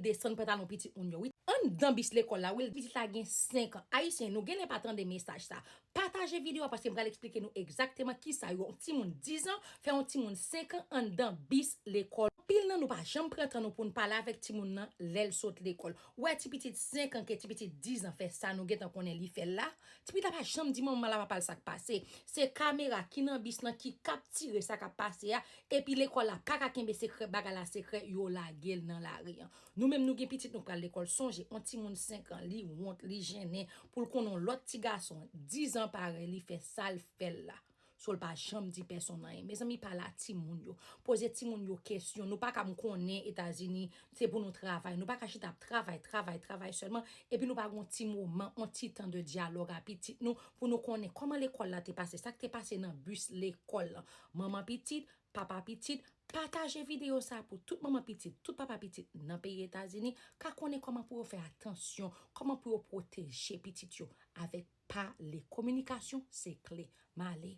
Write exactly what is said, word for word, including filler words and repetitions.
desann pantalon pitit moun yo, wi. Anndan bis lekòl la, wi, pitit la gen senk an. Ayisyen, nou genlè pa tande mesaj sa. Pataje videyo a paske m pral eksplike nou egzakteman kisa yon timoun diz an fè yon timoun senk an anndan bis lekòl. Anpil nan nou pa janm pran tan nou pou n pale avèk timoun nan lè l sot lekòl. Ou wè ti pitit senk an ke ti pitit diz an fè sa nou gentan konnen li fè l la. Ti pitit la pa janm di manman l a papa l sa k pase. Se kamera ki nan bis lan ki kaptire sa k ap pase a. Epi lekòl la pa ka kenbe sekrè, bagay la sekrè, yo lage l nan lari an. Nou menm nou gen pitit nou k pral lekòl. Sonje, yon timoun senk an, li wont, li jennen pou l konnen yon lòt ti gason diz an parèy li fè sa l fè l la. So l pa janm di pèsonn anyen. Mezanmi, pale a timoun yo. Poze timoun yo kesyon. Nou pa ka, m konnen Etazini, se pou nou travay. Nou pa ka chita ap travay, travay, travay sèlman. Epi nou pa gen yon ti moman, yon ti tan de dyalòg a pitit nou pou nou konnen kòman lekòl la te pase, sa k te pase nan bis lekòl lan. Manman pitit, papa pitit, pataje videyo sa pou tout manman pitit, tout papa pitit nan peyi Etazini ka konnen kòman pou yo fè atansyon, kòman pou yo pwoteje pitit yo avèk pale. Kominikasyon se kle. M ale.